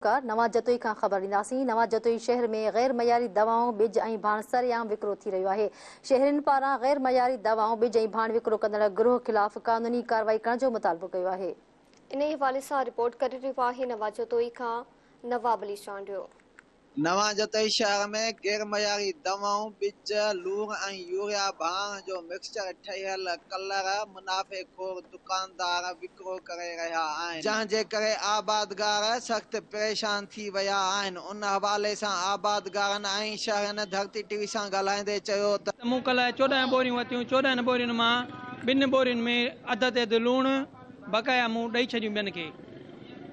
نوان جتوئي کان خبر ڏينداسين. نوان جتوئي شهر ۾ غير معياري دوائون، ٻج ۽ ڀاڻ سرعام وڪرو ٿي رهيو آهي. شهرين پاران غير معياري دوائون، ٻج ۽ ڀاڻ وڪرو ڪندڙ گروهه خلاف قانوني ڪارروائي ڪرڻ جو مطالبو ڪيو آهي. انهي حوالي سان رپورٽ ڪري رهيو آهي نوان جتوئي کان نواب علي چانڊيو. نوان جتوئي شهر ۾ غير معياري دوائون، ٻج، لوڻ ۽ يوريا ڀاڻ جو مڪسچر ٺهيل ڪلر منافعي خور دڪاندار وڪرو ڪري رهيا آهن، جنهن جي ڪري آبادگار سخت پريشان ٿي ويا آهن، ان حوالي سان آبادگارن ۽ شهرين ڌرتي ٽي وي سان ڳالهائيندي چيو ته. مون ڪلهه 14 ٻوريون ورتيون، 14 ٻورين مان ٻن ٻورين ۾ اڌ تي اڌ لوڻ بقايا مون ڏئي ڇڏيون ٻين کي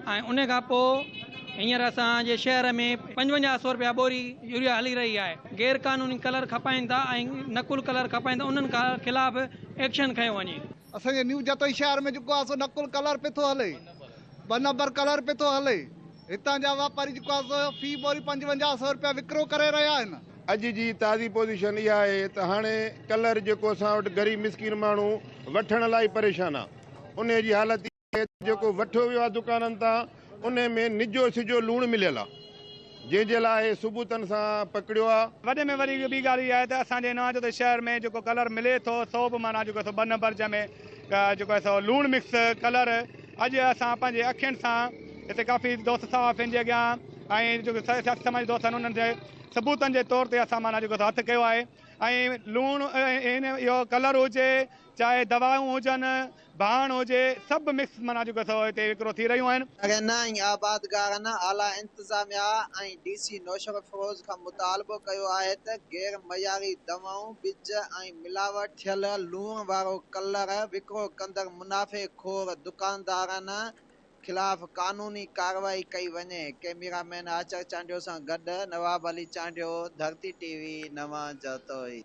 ۽ ان کان پوء هينئر اسان جي شهر ۾ 55 سو رپيا ٻوري يوريا هلي رهي آهي. غير قانوني ڪلر کپائين ٿا ۽ نقل ڪلر کپائين ٿا انهن خلاف ايڪشن کنيو وڃي. اسان جي نيو جتوئي شهر ۾ جيڪو آهي سو نقل ڪلر پئي ٿو هلي، ٻه نمبر ڪلر پئي ٿو هلي. هتان جا واپاري جيڪو آهي سو في ٻوري 55 سو رپيا وڪرو ڪري رهيا آهن. اڄ جي تازي پوزيشن اها آهي ته هاڻي ڪلر جيڪو اسان وٽ غريب مسڪين ماڻهو وٺڻ لاء ئي پريشان آهي انهي جي حالت اها آهي ته جيڪو وٺيو ويو آهي دڪانن تان انهي ۾ نجو سجو لوڻ مليل آهي جنهن جي لاء ثبوتن سان پڪڙيو آهي. وڏي ۾ وڏي ٻي ڳالهه اها آهي ته اسان جي نوان جتوئي شهر ۾ جيڪو ڪلر ملي ٿو سو به معنيٰ جيڪو سو ٻه نمبر جنهن ۾ جيڪو آهي سو لوڻ مڪس ڪلر اڄ اسان پنهنجي اکين سان هتي ڪافي دوست صحافين جي اڳيان ۽ جيڪو سياسي سماجي دوست آهن انهن جي ثبوتن جي طور تي اسان معنيٰ جيڪو سو هٿ ڪيو آهي ۽ لوڻ اهو ڪلر هجي چاهي دوائون هجن ڀاڻ هجي سڀ مڪس معنيٰ جيڪو سو هتي وڪرو ٿي رهيون آهن. شهرين ۽ آبادگارن اعليٰ انتظاميا ۽ ڊي سي نوشهروفيروز کان مطالبو ڪيو آهي ته غير معياري دوائون، ٻج ۽ ملاوٽ ٿيل لوڻ وارو ڪلر وڪرو ڪندڙ منافعي خور دڪاندارن خلاف قانوني ڪارروائي ڪئي وڃي. ڪئميرا مين آچر چانڊيو سان گڏ نواب علي چانڊيو، ڌرتي ٽي وي، نوان جتوئي.